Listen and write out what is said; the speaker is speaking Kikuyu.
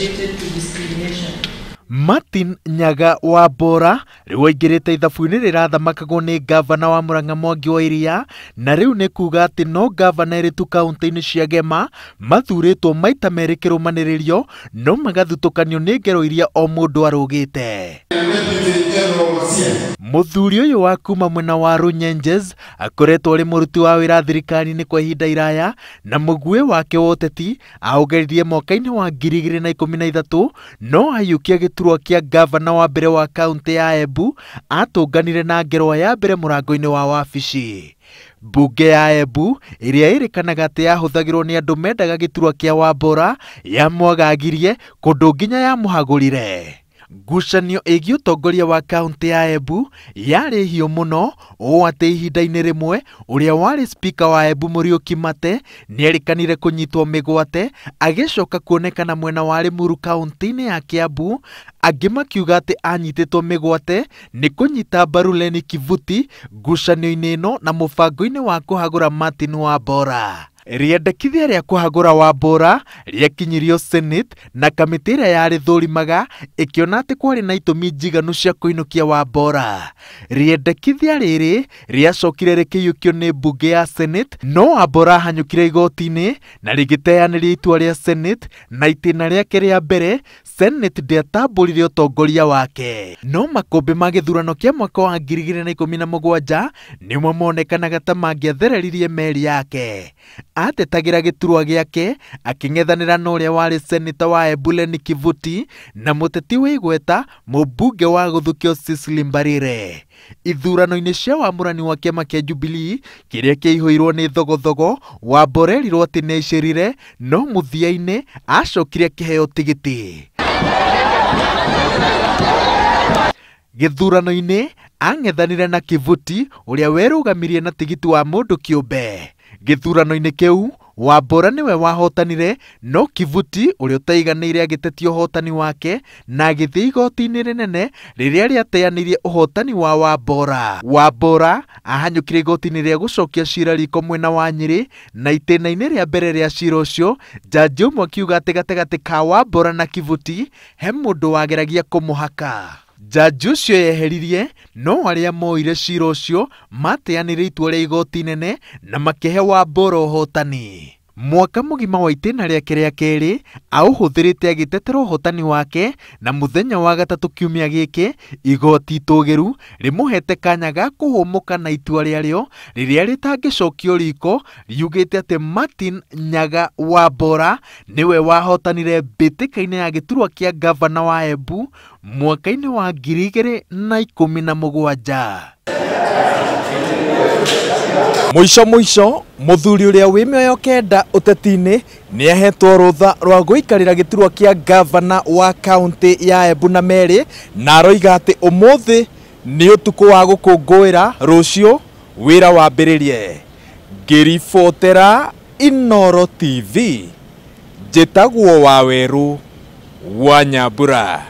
To discrimination. Martin Nyaga Wambora rĩu aingĩrĩte ithabu-inĩ rĩrathamakagwo nĩ ngavana wa Murang'a Mwangi wa Iria, na rĩu nĩ kuga atĩ no ngavana erĩ tu kaunti-inĩ cia Gema mathurĩtwo maita merĩ kĩrũmanĩrĩrio, no magathutũkanio nĩ ngero iria o mũndũ arũgĩte. Mũthuri ũyũ wa kuma mwena wa Runyenjes akoretwo arĩ mũruti wa wĩra thirikari-inĩ kwa ihinda iraya, na mũguĩ wake wa ũteti aũgeririe mwaka-inĩ wa 2013, no aiyũkia gĩturwa kĩa ngavana wa mbere wa kaunti ya Embu atũnganire na ngerwa ya mbere mũrango-inĩ wa wabici. Mbunge ya Embu ĩrĩa ĩrĩkanaga atĩ yahũthagĩrwo nĩ andũ mendaga gĩturwa kĩa Wambora yamwagagirie kũndũ nginya yamũhagũrire. Ngucanio ĩgiĩ ũtongoria wa kaunti ya Embu yarĩ hiũ mũno ũũ atĩ ihinda-inĩ rĩmwe ũrĩa warĩ spika wa Embu Mũriũki Mate nĩerĩkanire kũnyitwo mĩgwate agĩcoka kuonekana mwena wa Limuru kaunti-inĩ ya Kiambu, angĩ makiuga atĩ anyitĩtwo mĩgwate nĩ kũnyita mbaru Lenny Kivuti ngucanio-inĩ ĩno na mũbango-inĩ wa kũhagũra Martin Wambora. Rĩendekithia rĩa kũhagũra Wambora rĩakinyirio Senate na kamĩtĩ ĩrĩa yarĩthũrimaga ĩkĩona atĩ kwarĩ na itũmi njiganu cia kũinũkia Wambora. Rĩendekithia rĩrĩ rĩacokire rĩkĩiyũkio nĩ mbunge ya Senate, no Wambora ahanyũkire igoti-inĩ na rĩgĩteanĩria itua rĩa Senate, na itĩna rĩake rĩa mbere Senate ndĩatambũrire ũtongoria wake. No makũmbĩ ma gĩthurano kĩa mwaka wa 2017 nĩmo monekanaga ta mangĩathereririe meri yake. Atetagĩra gĩturwa gĩake akĩng'ethanĩra na ũrĩa warĩ seneta wa Embu Lenny Kivuti na mũteti wĩ igweta mũmbunge wa gũthukio Cecily Mbarire. Ithurano-inĩ cia wamũrani wa kĩama kĩa Jubilee kĩrĩa kĩaihũirwo nĩ thogothogo, Wambora erirwo atĩ nĩaicĩrire, no mũthia-inĩ acokire akĩheo tigiti. Gĩthurano-inĩ ang'ethanire na Kivuti ũrĩa werũgamirie na tigiti wa mũndũ kĩũmbe. Gĩthurano-inĩ kĩu Wambora nĩwe wahotanire, no Kivuti ũrĩa ũtaiganĩire agĩtetia ũhotani wake na agĩthiĩ igoti-inĩ rĩnene rĩrĩa rĩateanĩirie ũhotani wa Wambora. Wambora ahanyũkire igoti-inĩ rĩa gũcokia cira riko mwena wa Nyĩrĩ, na itĩna-inĩ rĩa mbere rĩa cira ũcio jaji ũmwe akiuga atĩ gatagatĩ ka Wambora na Kivuti he mũndũ wageragia kũmũhaka. Jaji ũcio yeheririe, no arĩa moire cira ũcio mateanĩire itua rĩa igoti inene na makĩhe Wambora ũhotani. Mwaka mũgima wa itĩna rĩake rĩa kerĩ aũhũthĩrĩte agĩtetera ũhotani wake, na mũthenya wa gatatũ kiumia gĩkĩ igoti itũgĩru rĩmũhete kanya ga kũhũmũka na itua rĩarĩo rĩrĩa rĩtangĩcokio riko riugĩte atĩ Martin Nyaga Wambora nĩwe wahotanire mbĩtĩka-inĩ ya gĩturwa kĩa ngavana wa Embu mwaka-inĩ wa 2017. Mũico mũico mũthuri ũrĩa wĩ mĩoyo kenda ũteti-inĩ nĩahetwo rũtha rwa gũikarĩra gĩturwa kĩa ngavana wa kaunti ya Embu na Merĩ, na aroiga atĩ ũmũthĩ nĩ ũtukũ wa gũkũngũĩra, rũciũ wĩra wambĩrĩrie. Ngĩribotera Inooro TV, njĩtagwo Wawerũ wa Nyambura.